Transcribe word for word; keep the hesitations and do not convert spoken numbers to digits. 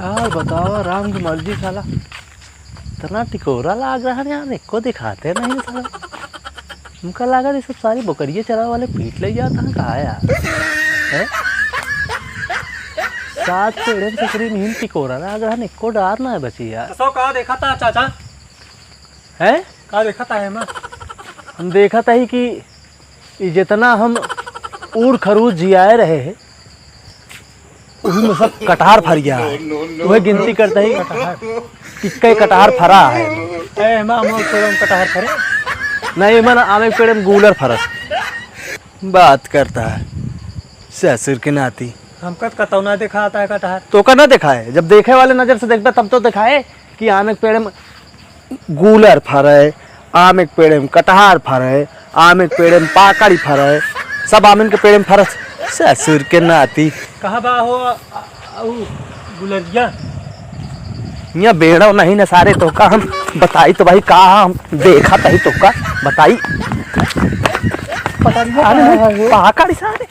यार बताओ, राम की मर्जी साला, इतना टिकोरा लाग रहा है यार, एको दिखाते नहीं साला। हमका लगा ये सब सारी बकरिये चरावे वाले पीट ले जाता है, कहा यार? हैं? सात पेड़न से करीब हिन टिकोरा लाग रहा है, एको डार ना है बची यार। तो सो कहा देखा था चाचा? हैं? का देखा था एमा? हम देखा था ही कि ई जितना हम ऊर खरूद जियाए रहे हैं, उही में सब कटहर फर गया है। वह गिनती करता ही कि कई कटहर फरा है। ए, एमा हम लोग पेड़ में कटहर फरे? नहीं, एमा ना, आमे के पेड़ में गूलर फरत। बात करता है ससुर के नाती। हमका तो कतौ ना देखा आता है कटहर। तो का ना देखा है? जब देखे वाले नजर से देखबे तब तो देखा है कि आमे के पेड़ में गूलर फरे, आम एक पेड़ में कटहर फरे, आम एक पेड़ में पाकड़ी फरे, सब आमन के पेड़ में फरस। ससुर के नाती। कहाँ बा हो, आ, आ, ऊ गुलरिया? यहाँ बेड़ो नहीं न सारे, तो का हम बताई तो भाई, का हम देखा तही तो का बताई। पता नहीं अरे कहाँ नहीं, है वो। पाकड़ी सारे।